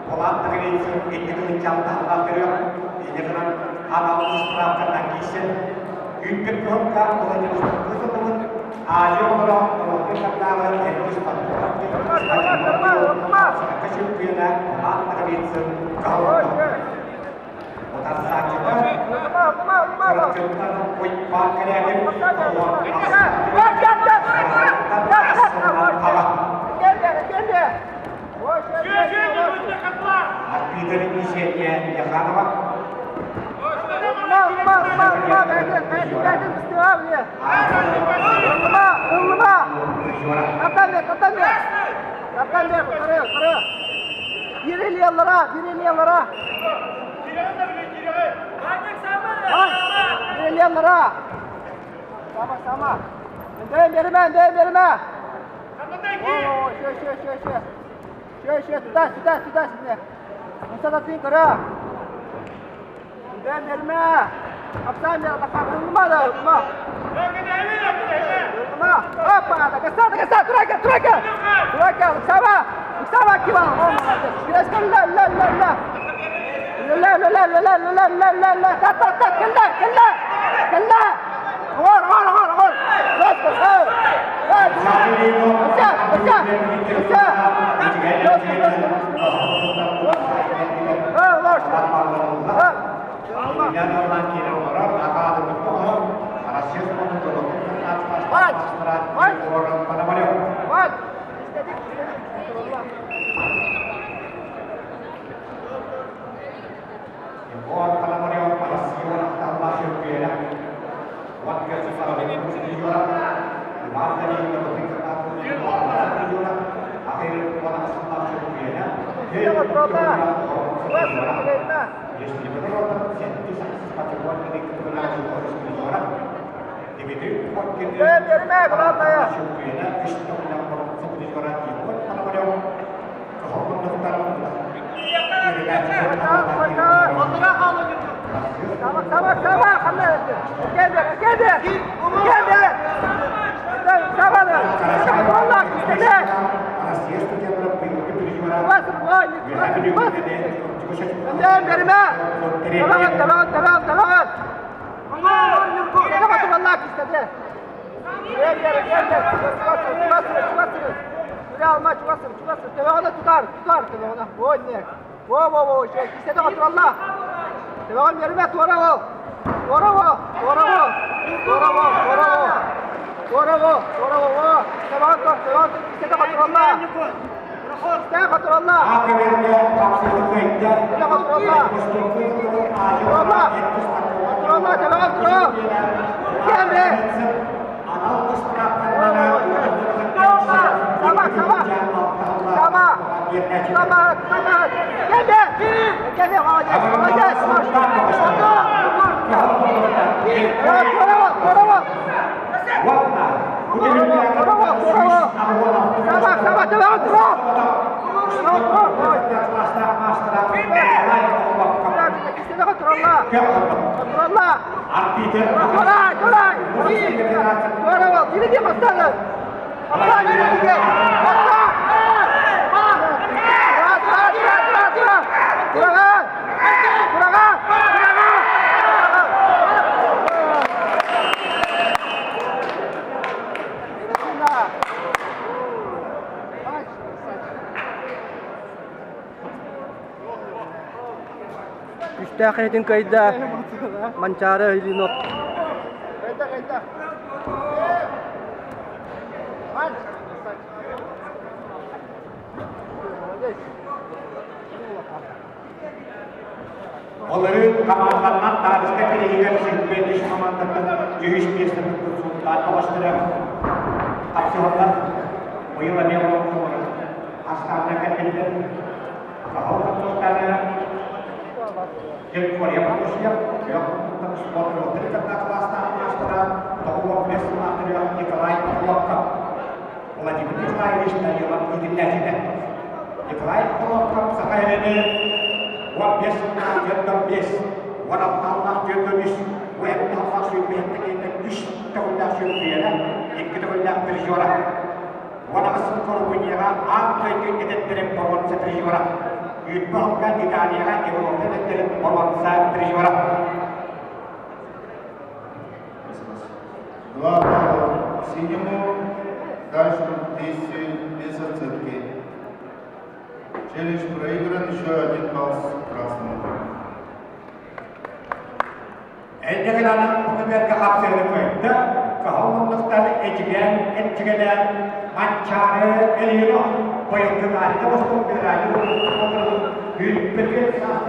Булат Ноговицын инники ыччаттаахтаах көрүөх, инньэ гынан анал ыспыраапканан киирсэн, үүппүт кыһылга Владивостокка сылдьыбыт Азия оҕолоро норуоттар кыттааҕы эргис Саха чемпиона Булат Ноговицын кыһаллыбыт. Утарсааччыта Чурапчыттан Уйбаан Кэлээгин Арбитр Есения Яханова. Күстээх эһэтин кыайда Манчаары Ильинов. Олорун хамаанданнан таарыска кириһигэр сүүрбэ үс хамаандаттан үһүс миэстэни суоттаан оҕостура хапсыһаллар. Быйыл эмиэ олохтоохтору астаана кэлбиттэр. Сахал хапсыһыктаана Территория Патушьев, Күөх спорт кытта кылаастаах маастара, тоҕуо бэс сылаах Николай Охлопков, Владимир Николаевич Данилов иитиллээччитэ. Николай Охлопков саха эрэни 15 сыллаах 45, 16 43, 16 сүүрбэһиттэн үс төгүллээх сүүрбүйэнэ, икки төгүллээх призера. Уон аҕыс сыл Румынияҕа аан дойду эдэттэрин боруонса призера. Үүппэ хокка Италияҕа Европа эдэрдэрин боруонса призера. Два балла синему, дальше 200 без оценки. Челлендж проигран, еще один балл красному. Энньэ гынан бу көбүөргэ хапсыһыны кыайда, кыһыл муннуктан Эдьигээн Эччигэлээн Манчаары Ильинов быйылгы Галя Восток федеральнай округун 101 саас.